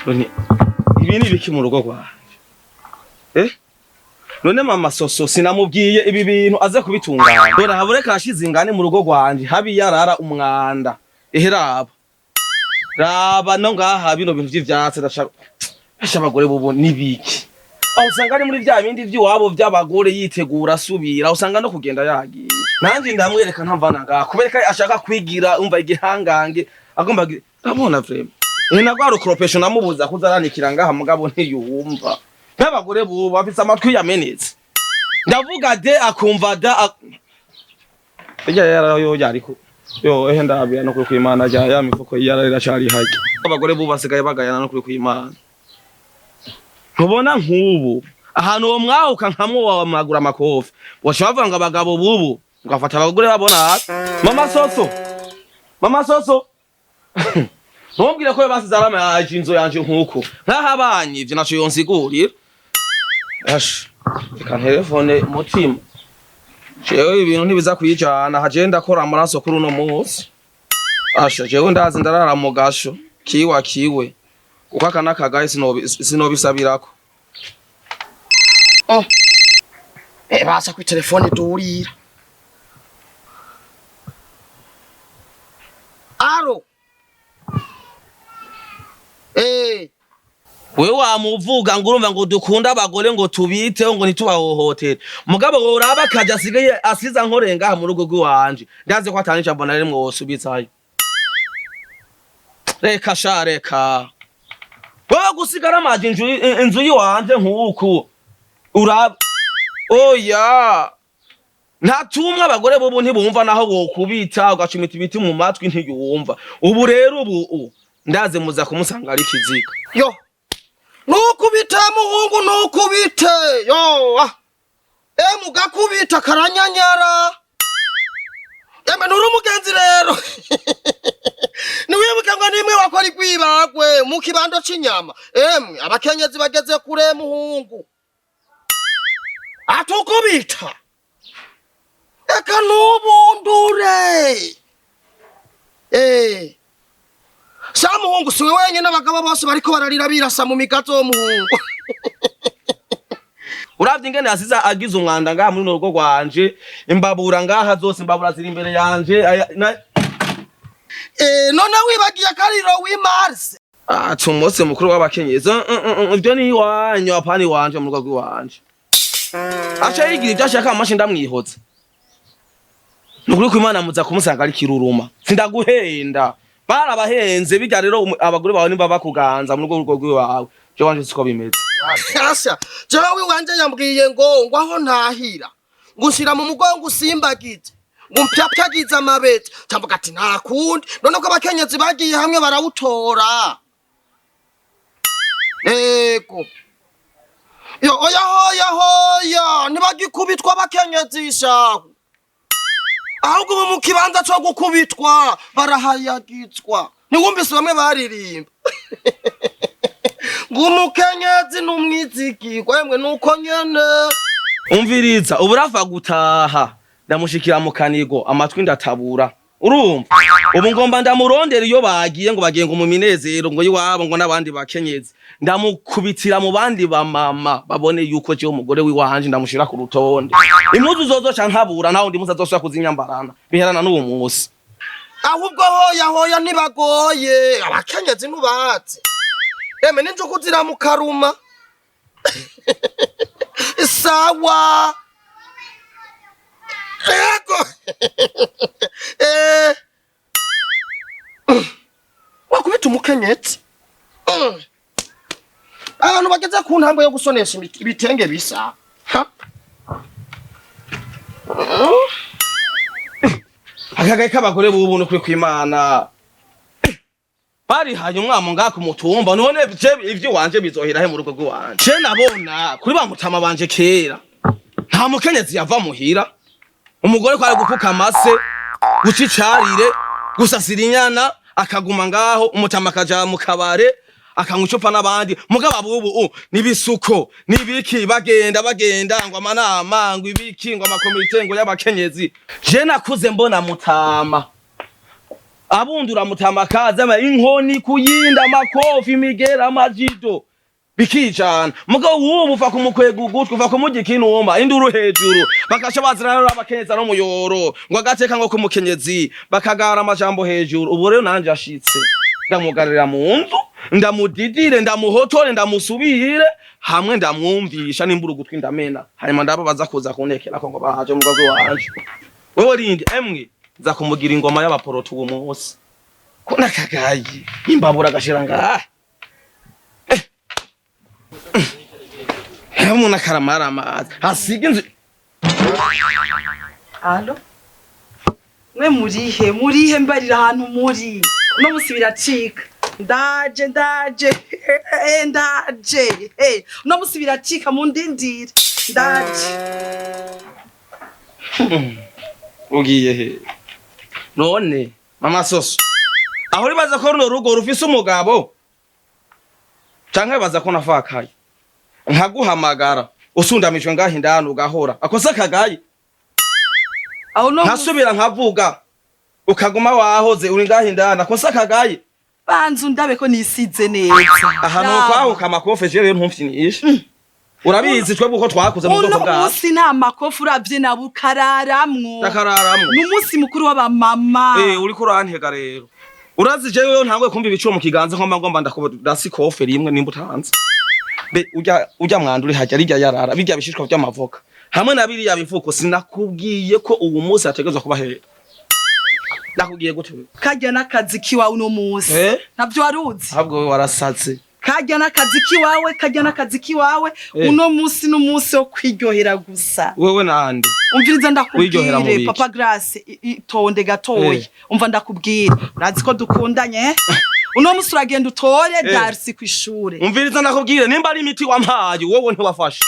None ibi ni ibiki mu rugo rwanje? Eh? None mama Soso sinamubwiye ibi bintu aze kubitunganya. Dore habureka hashize ingane mu rugo rwanje habi yarara umwanda. Ehe raba. Raba no ngaha bino bintu vy'ivyatsi ndashaka. Asha abagore bubu nibiki? Aho usanga ari muri vya bindi vy'iwabo vy'abagore yitegura asubira, usanga no kugenda yagiye. Nanje ndamwereka ntamvana ngaha kubera ko ashaka kwigira umva igihangange agomba ndabona vraiment. Eh nagwa rukoropesho namubuza kuzaranikira ngaha mugabo ntiyumva. Nk'abagore bubu bafise amatwi yamenetse. Ndavuga de akumva da. Ijya yara yo yariko. Yo ehe ndabira no kuri kwimana rya ya mifuko yara iracari hajya. Abagore bubu basigaye bagayana no kuri kwimana. Ntubona nk'ubu ahantu uwo mwahuka nkamwo wamagura amakofi. Wacha bavuga ngo abagabo bubu ngafata abagore babona. Mama Soso. Mama Soso. Ntumbwire ko basize aramaje inzu yanje nkuko. Nkahabanye ivyo naco yonsigurira. Ash. Reka telefone mutima. Jewe ibintu ntibiza kwijana haje ndakora amaraso kuri uno munsi. Asha jewe ndazi ndarara mu gasho kiwa kiwe. Kuko aka nakagaye sinobisabirako. Oh. Eh, baza kuri telefone durira. Alo. Eh, Wewe wamuvuga ngo urumva ngo dukunda abagore ngo tubiteho ngo ntitubahohotere. Mugabo wowe uraba akaja asigaye asiza nkoreye ngaha mu rugo rw'iwanje. Ndazi ko atani ijambo na rimwe wosubizayo. Reka sha reka. Wewe gusigara amaje inzu yiwanje nkuku. Uraba oya. Ntatumwe abagore bubu ntibumva naho wokubita ugacumita ibiti mu matwi ntiyumva. Ubu rero ubu ndaze muza kumusanga ari kiziga. Yo. Nukubite muhungu nukubite. Yo. Ah. Eh mugakubita karanyanyara. Embe nuri umugenzi rero. Niwibuke ngo nimwe wakora igwibagwe mu kibando c'inyama. Emwe abakenyezi bageze kure muhungu. Atukubita. Eka nubundure. Eh. Sa muhungu siwe wenyine abagabo bose bariko bararira birasa mu migazo muhungu. Uravye ingene yasize agize umwanda ngaha muri rugo rwanje, imbabura ngaha zose imbabura ziri imbere yanje. Eh none wibagiye akariro w'Mars. Ah, umunsi mukuru w'abakenyezi. Ivyo ni iwanyu apana iwanje mu rugo rw'iwanje. Aca yigira ivyo ashaka amashi ndamwihoza. Nukuri ko Imana muza kumusanga ari kiruruma. Sindaguhenda. Barabahenze bijya rero abagore bawe nimba bakuganza mu rugo rw'iwawe. Je wanje siko bimeze. Asha, jewe wanje yambwiye ngo ngo aho ntahira. Ngushira mu mugongo usimbagize. Ngo mpyapyagize amabete. Cambuga ati nta kundi. None ko abakenyezi bagiye hamwe barawutora. Ego. Yo oya hoya hoya ntibagikubitwa abakenyezi shahu. Ahubwo ubu mu kibanza co gukubitwa barahayagizwa. Ntiwumvise bamwe baririmba. Ngo umukenyezi n'umwizigirwa emwe nuko nyene. Umviriza uburava gutaha ndamushikira mu kanigo amatwi ndatabura. Urumva ubu ngomba ndamurondera iyo bagiye ngo bagiye ngo mu minezero ngo iwabo ngo n'abandi bakenyezi ndamukubitira mu bandi bamama babone yuko jewe umugore wiwanje ndamushira ku rutonde. Impuzu zozoca ntabura naho ndi musi azosubira kuzinyambarana biherana n'uwo musi. Ahubwo hoya hoya ntibagoye abakenyezi ntubazi. Emwe n'injuku ziramukaruma. Sawa. Ego. Eh. Wakubita umukenyezi. Abantu bageze ku ntambwe yo gusonesha ibitenge bisa. Ha? Akagaye k'abagore bubu no kuri kw'Imana. Barihaye umwamo ngaha ku mutumba none je ivyo wanje bizohera he mu rugo rw'iwanje. Je nabona kuri ba mutama banje kera nta mukenyezi yava muhira. Umugore kwari gukuka amase, guca icarire, gusasira inyana, akaguma ngaho, umutama akaja mu kabare, akanywa icupa n'abandi. Mugabo abubu nibisuko, nibiki bagenda bagenda ngo amanama, ngo ibiki, ngo amakomite ngo y'abakenyezi. Je nakuze mbona mutama. Abundura mutamakazi ama inkoni kuyinda, amakofi, imigera, amajido bikijana. Mugabo wubu uva kumukwega ugutwi, uva kumurya ikinuma, induru hejuru, bakaca bazirana abakenyezi n'umuyoro ngo agateka ngo kumukenyezi, bakagara amajambo hejuru. Ubu rero nanje ashitse ndamugarira mu nzu, ndamudidire, ndamuhotore, ndamusubire hamwe, ndamwumvisha nimbura ugutwi ndamena. Hanyuma ndabo baza kuza kuntekerako ngo baje mu rugo rwanje. Wewe rindi emwe, nza kumugira ingoma y'abaporoto uwo munsi ko nakagayi imbabura agashira ngaha. Umuntu akaramara amazi hasiga inzu. Allo? Mwe murihe? Murihe? Mbarira ahantu muri. Uno musi biracika. Ndaje, ndaje, ndaje. Uno musi biracika, mundindire. Ndaje. Ugiye he none, mama Soso? Aho ribaza ko runo rugo rufise umugabo, canke baza ko nafakaye nkaguhamagara usundamijwe ngaho indani ugahora akosa akagaye? Aho no Nkasubira nkavuga ukaguma wahoze uri ngaho indani akosa akagaye. Banza undabe ko nisize neza. Aha nuko kwahuka amakofe je rero ntumfyinishe, urabizi twebwe uko twakuze mu Uno bwoko bwacu. musi nta makofi, uravye nawe ukararamwo. Ndakararamwo. Ni umunsi mukuru w'abamama. Eh, uriko urantega rero. Urazi jewe ntangwe kumva ibiciro mu kiganza nkomba ngomba ndasi kofe rimwe nimba utanze. Be urya urya mwanda uri hajya rijya yarara bijya bishishwa by'amavoka hamwe na biriya bifuko, sinakubwiye ko uwu munsi hategerezwa kuba hera? Ndakubwiye gute wewe? Karya n'akazi kiwawe uno musi. Eh? Navyo waruzi. Ahubwo wewe warasatse. Karya n'akazi kiwawe, karya n'akazi kiwawe. Eh. Uno musi n'umunsi wo kwiryohera gusa. Wewe nande? Umviriza. Wiryohera mu Ndakubwire. biki? Papa Grace, itonde gatoya. Eh. Umva ndakubwire, urazi ko dukundanye, eh? Uno musi uragenda utore Eh. Darcy kw'ishure. Umviriza ndakubwire, nimba ari imiti wampaye wowe ntiwafashe.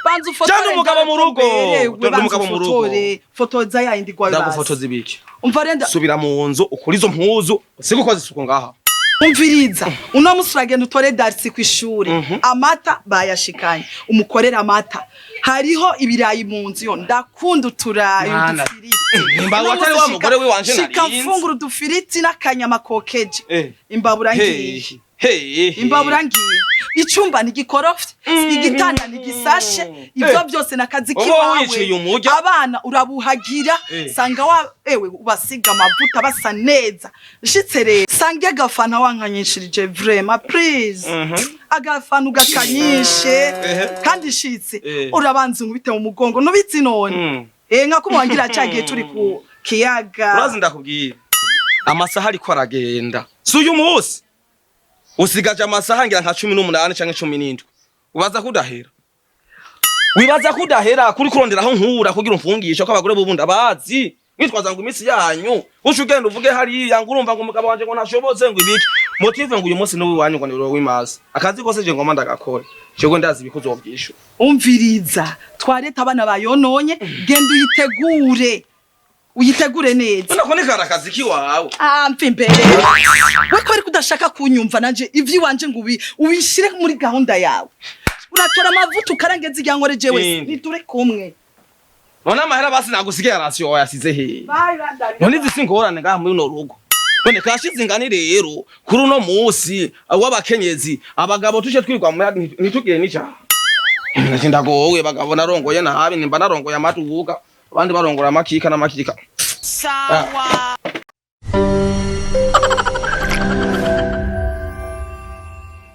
Banza ufotore. Jana umugabo mu rugo. Mberewe, Jana banza umugabo mu rugo. ufotore, fotoza yayindi gwawe basi. Ndagufotoza ibiki? Umva renda. Subira mu nzu ukuri izo mpuzu, sigukoze isuku ngaha. Umviriza, uno musi uragenda utore Darcy kw'ishure. Amata bayashikanye, umukorere amata. Hariho ibirayi mu nzu, yo ndakunda uturayi, Mana. udufiriti. Nimba Uno watari musi wa mugore wiwanje shika narinzi. mfungura udufiriti n'akanyama kokeje. Eh. Imbabura ngiye. Hey, hey. Imbabura ngiye, icumba ntigikorofye, igitanda ntigisashe, ivyo Eh. byose nakazi Uba kiwawe. wiciye umurya. Abana urabuhagira. Eh. Sanga wa ewe ubasiga amavuta basa neza. Nshitse rero sange agafanta wankanyishirije, vraiment, please. Agafanta ugakanyishe. Ehe. Kandi nshitse Eh. urabanza unkubite mu mugongo, nubizi none. Eh, nka kumuhangira cagiye turi ku kiyaga. Urazi ndakubwira, amasaha ariko aragenda, si uyu munsi usigaje amasaha ngira nka 18 canke 17. Ubaza ko udahera, wibaza ko udahera kuri kuronderaho nkura kugira umfungishe ko abagore bubu ndabazi witwaza ngo iminsi yanyu uca ugenda uvuge hariya ngo urumva ngo umugabo wanje ngo ntashobotse ngo ibiki motive ngo uyu munsi niwe iwanyu ngo ni wowe w'imazi akazi kose je ngoma ndagakore, jewe ndazi ibikuzovyishura. Umviriza, twareta abana bayononye, genda uyitegure, uyitegure neza. None ko ni kari akazi kiwawe. Ah, mva imbere we, ko ariko udashaka kunyumva nanje ivy'iwanje ngo ubishire muri gahunda yawe. Uratora amavuta ukarange zirya nkore jewe. Indi. Niture kumwe. None amahera basi nagusigaye arasiyo wayasize hehe? None izi si ingorane ngaha muri runo rugo? None kashize ingani rero kuri uno musi w'abakenyezi, abagabo tuje twirwa ntitugire n'ijambo. Nanje ndagowe, bagabo narongoye nabi, nimba narongoye amaduka, abandi barongora amakika n'amakika. Sawa.